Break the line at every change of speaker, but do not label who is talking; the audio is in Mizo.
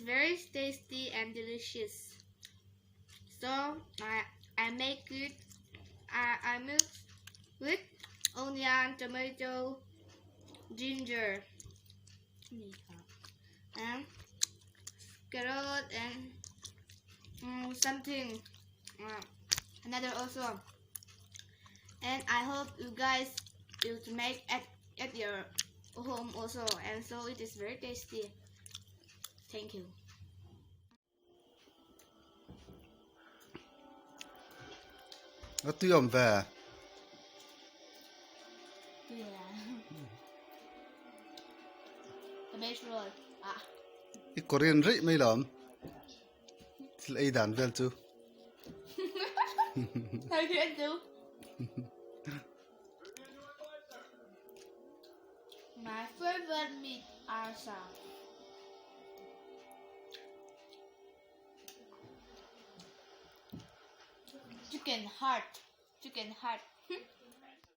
very tasty and delicious. So I I make it I I mix with onion, tomato, ginger, and carrot and um, something uh, another also. And I hope you guys will make at at your home also and so it is very tasty. Thank you.
A tui awm ve. I Korean rih mai lawm. Thil ei dan vel chu.
My favorite meat arsa. Chicken heart. Chicken heart.